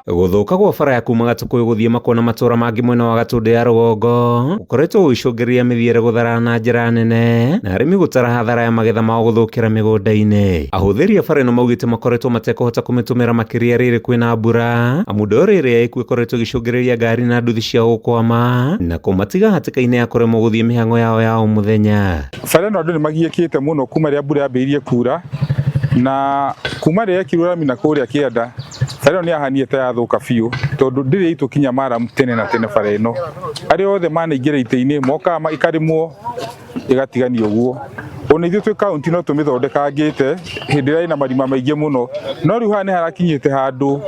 Gũthũka gwa bara ya kuma Gatũkũyũ gũthiĩ Makwa na matũra mangĩ mwena wa Gatũndũ ya rũgongo gũkoretwo gũgĩcũngĩrĩria mĩthiĩre gũtharara na njĩra nene na arĩmi gũtara hathara ya magetha mao gũthũkĩra mĩgũnda-inĩ. Ahũthĩri a bara ĩno maugĩte makoretwo matekũhota kũmĩtũmĩra makĩria rĩrĩ kwĩna mbura amu ndoro ĩrĩa ĩkuo ĩkoretwo ĩgĩcũngĩrĩria ngari na nduthi ciao gũkwama na kũmatiga hatĩka-inĩ ya kũremwo gũthiĩ mĩhang'o yao ya o mũthenya. Bara ĩno andũ nĩ magiĩkĩte mũno kuma rĩrĩa mbura yambĩrĩirie kura na kuma rĩrĩa yekirwo rami na kũrĩa kĩanda, bara ĩno nĩ yahanire ta yathũka biũ tondũ ndĩrĩ ĩtũkinya maramu tene na tene bara ĩno. Arĩa othe manaingĩra itĩ-inĩ mokaga ĩkarĩmwo ĩgatiganio ũguo. Ona ithuĩ twĩ kaũntĩ no tũmĩthondekangĩte hĩndĩ ĩrĩa ĩna marima maingĩ mũno, no rĩu haha nĩ harakinyĩte handũ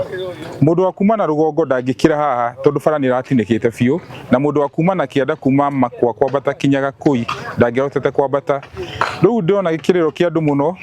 mũndũ wa kuma na rũgongo ndangĩkĩra haha tondũ bara nĩ ĩratinĩkĩte biũ, na mũndũ wa kuma na kĩanda kuma Makwa kwambata kinya Gakũi ndangĩahotete kwambata. Rĩu ndĩrona kĩrĩro kĩa andũ mũno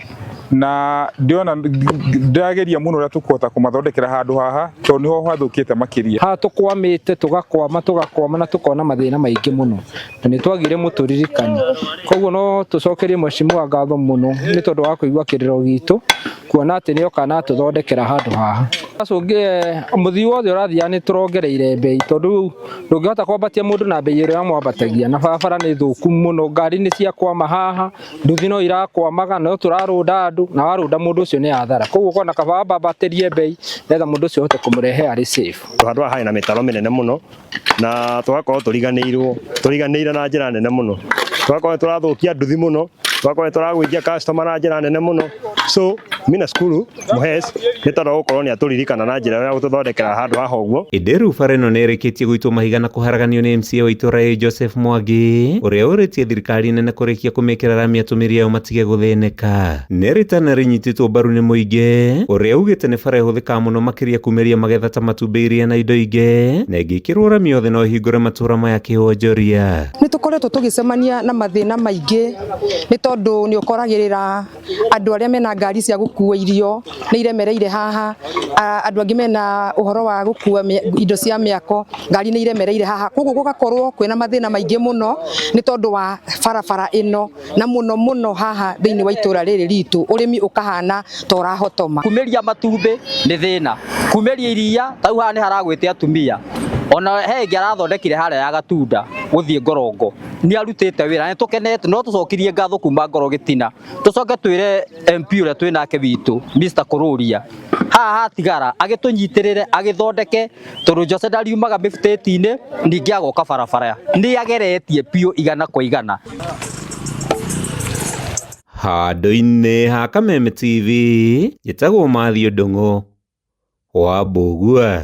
na ndĩrona ndĩrageria mũno ũrĩa tũkũhota kũmathondekera handũ haha tondũ nĩho hathũkĩte makĩria. Haha tũkwamĩte tũgakwama tũgakwama na tũkona mathĩna maingĩ mũno na nĩ twagire mũtũririkani. Koguo no tũcokerie mheshimiwa ngatho mũno nĩ tondũ wa kũigua kĩrĩro gitũ kuona atĩ nĩ oka na atũthondekera handũ haha. Acũngĩre mũthii wothe ũrathiaga nĩ tũrongereire mbei tondũ ndũngĩhota kwambatia mũndũ na mbei ĩrĩa mwambatagia na barabara nĩ thũku mũno, ngari nĩ ciakwama haha, nduthi no irakwamaga no tũrarũnda andũ na warũnda mũndũ ũcio nĩ hathara. Koguo ũkona kaba wambambatĩrie mbei nĩgetha mũndũ ũcio ũhote kũmũrehe arĩ safe. Handũ haha harĩ na mĩtaro mĩnene mũno na tũgakorwo tũriganĩirwo, tũriganĩire na njĩra nene mũno. Tũgakorwo nĩ tũrathũkia nduthi mũno, tũgakorwo nĩ tũragũithia customer na njĩra nene mũno. So mi nashukuru Mũhes nĩ tondũ wa gũkorwo nĩ atũririkana na njĩra ya gũtũthondekera handũ haha ũguo. Ĩndĩ rĩu bara ĩno nĩ ĩrĩkĩtie gũitwo mahiga na kũharaganio nĩ MCA wa itũra rĩrĩ Joseph Mwangi ũrĩa ũrĩtie thirikari nene kũrĩkia kũmĩkĩra rami atũmĩri ayo matige gũthĩnĩka. Nĩ rĩtana rĩnyitĩtwo mbaru nĩ mũingĩ ũrĩa ugĩte nĩ bara ĩhũthĩkaga mũno makĩria kumĩria magetha ta matumbĩ, iria na indo ingĩ na ĩngĩkĩrwo rami yothe no ĩhingũre matũra maya kĩwonjoria. Nĩ tũkoretwo tũgĩcemania na mathĩna maingĩ nĩ tondũ nĩ ũkoragĩrĩra andũ arĩa mena ngari cia gũkua irio nĩ iremereire haha, andũ angĩ mena ũhoro wa gũkua indo cia mĩako, ngari nĩ iremereire haha, koguo gũgakorwo kwĩna mathĩna maingĩ mũno nĩ tondũ wa barabara ĩno na mũno mũno haha thĩinĩ wa itũra rĩrĩ ritũ ũrĩmi ũkahana ta ũrahotoma. Kumĩria matumbĩ nĩ thĩna, kumĩria iria ta rĩu haha nĩ haragwĩte atumia, ona he ĩngĩ arathondekire harĩa ya Gatunda gũthiĩ Ngorongo. Nĩ arutĩte wĩra nĩ tũkenete no tũcokirie ngatho kuma ngoro gĩtina tũcoke twĩre MP ũrĩa twĩ nake witũ Mr Kũrũria haha hatigara agĩtũnyitĩrĩre agĩthondeke tondũ Jose ndariumaga mĩbutĩti-inĩ ningĩ agoka barabara nĩ ageretie biũ igana kwa igana. Handũ-inĩ ha Kameme TV, njĩtagwo Matthew Ndung'u wa Mbũgua.